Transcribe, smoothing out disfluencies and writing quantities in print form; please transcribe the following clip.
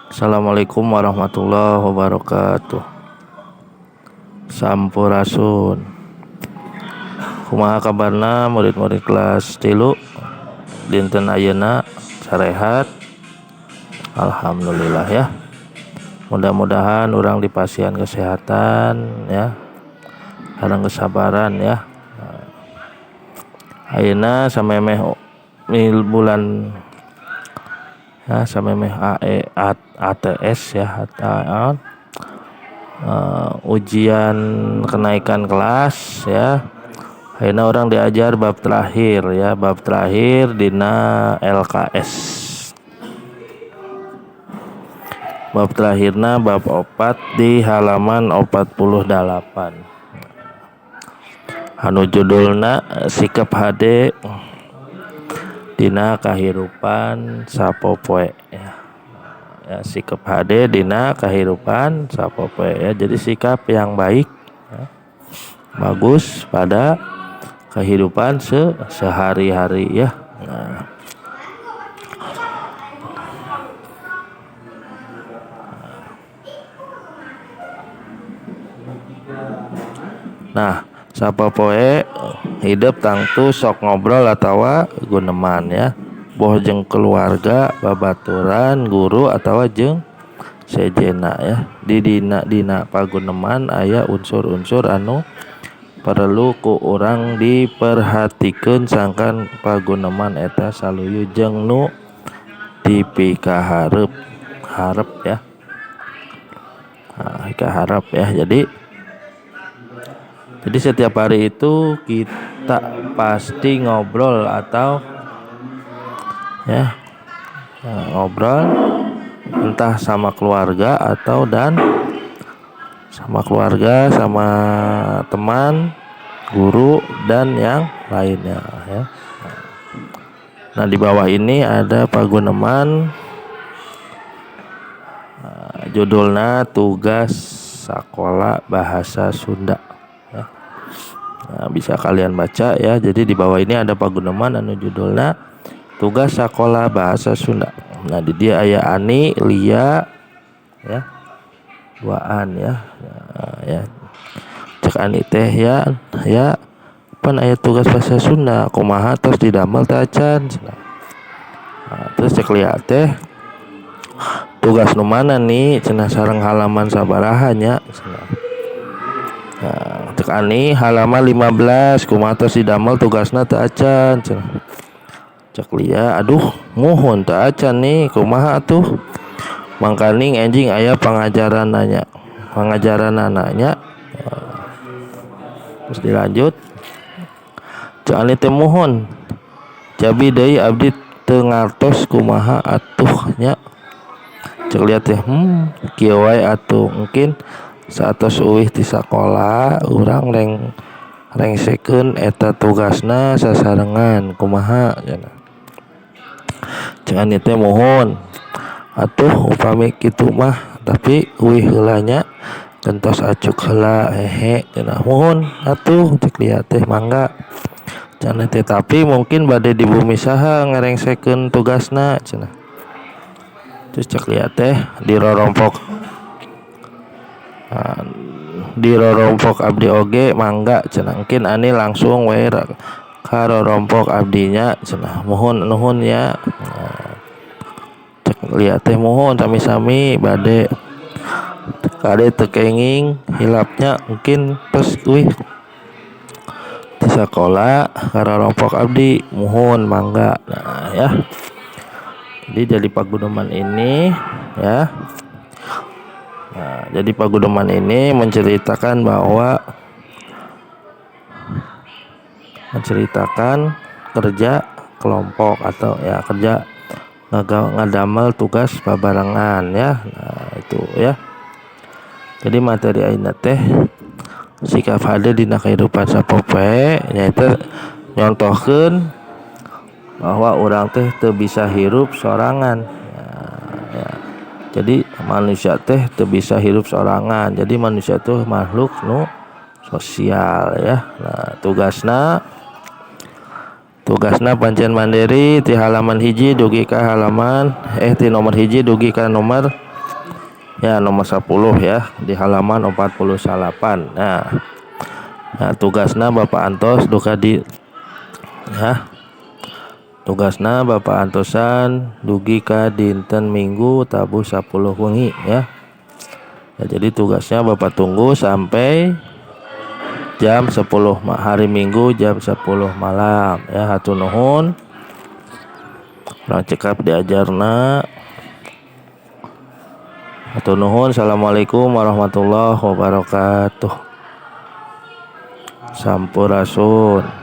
Assalamualaikum warahmatullahi wabarakatuh. Sampurasun. Kumaha kabarna murid-murid kelas 3 dinten ayeuna, sarehat? Alhamdulillah ya. Mudah-mudahan urang dipasihan kesehatan ya. Sareng kesabaran ya. Ayeuna samemeh mil bulan ya, samemeh AE ATS ya, atau ujian kenaikan kelas ya. Ayeuna urang diajar bab terakhir ya, bab terakhir dina LKS. Bab terakhirna bab 4 di halaman 48. Anu judulna sikap hade dina kahirupan sapopoe ya. Ya, sikap hade dina kahirupan sapopoe ya. Jadi sikap yang baik ya, bagus pada kehidupan sehari-hari ya. Nah, sapopoe hidup tangtu sok ngobrol atawa guneman ya. Boh jeung keluarga, babaturan, guru atawa jeung sejenna ya. Di dina paguneman aya unsur-unsur anu perlu ku urang diperhatikeun sangkan paguneman eta saluyu jeung nu dipikaharep harep ya. Nah, harap ya. Jadi setiap hari itu kita pasti ngobrol atau ya ngobrol entah sama keluarga atau dan sama keluarga, sama teman, guru dan yang lainnya ya. Nah, di bawah ini ada paguneman judulnya tugas sekolah bahasa Sunda ya. Nah, bisa kalian baca ya. Jadi di bawah ini ada paguneman anu judulnya tugas sekolah bahasa Sunda. Nah, di dia aya Ani, Lia ya. Duaan ya. Nah, ya. Cek Ani teh ya, ya pan aya tugas bahasa Sunda kumaha tos didamel teh acan. Nah, terus cek Lia teh tugas nu mana nih cenah, sareng halaman sabaraha nya cenah. Nah, cek Ani halaman 15, kumaha tos didamel tugasna teu acan cenah. Cek Lia, aduh muhun teu acan nih, kumaha atuh. Mangkaning enjing aya pangajaran nanya, pangajaran nanya. Terus dilanjut. Cek Ani teh muhun. Jabi deui abdi teu ngartos kumaha atuh nya. Cek Lia teh, kieu wae atuh, mungkin saatos uih ti sakola urang rengsekeun eta tugasna sasarengan kumaha cenah. Cek Ani teh muhun. Atuh upami kitu mah tapi uih heula nya, gentos acuk heula hehe cenah. Muhun atuh cek Lia teh, mangga. Cek Ani teh tapi mungkin bade di bumi saha ngarengsekeun tugasna cenah. Terus cek Lia teh dirorompok. Nah, dirorompok abdi oge mangga cenah, engkin Ani langsung we ka rorompok abdinya cenah, muhun nuhun ya. Nah, cek Lia teh muhun sami-sami bade kade teu kenging hilapnya mungkin tos uih di sakola ka rorompok abdi, muhun mangga. Nah ya. Jadi dari paguneman ini ya. Nah, jadi paguneman ini menceritakan bahwa menceritakan kerja kelompok atau ya kerja ngadamel tugas babarengan ya. Nah, itu ya. Jadi materi ayeuna teh sikap hade dina kehidupan sapopoe, nyaeta nyontohkeun bahwa urang teh teu bisa hirup sorangan. Ya, ya. Jadi manusia teh teu bisa hirup sorangan. Jadi manusia tuh makhluk nu sosial ya. Nah, tugasna pancen mandiri ti halaman 1 dugi ka halaman ti nomor 1 dugi ka nomor Ya, nomor 10 ya, di halaman 48. Nah, tugasna Bapak antos duka di ya. Tugasna Bapak antosan dugi ka dinten Minggu tabuh 10 wengi ya. Ya, jadi tugasnya Bapak tunggu sampai jam 10 hari Minggu jam 10 malam ya. Hatur nuhun. Urang cekap diajarna. Hatur nuhun. Assalamualaikum warahmatullahi wabarakatuh. Sampurasun.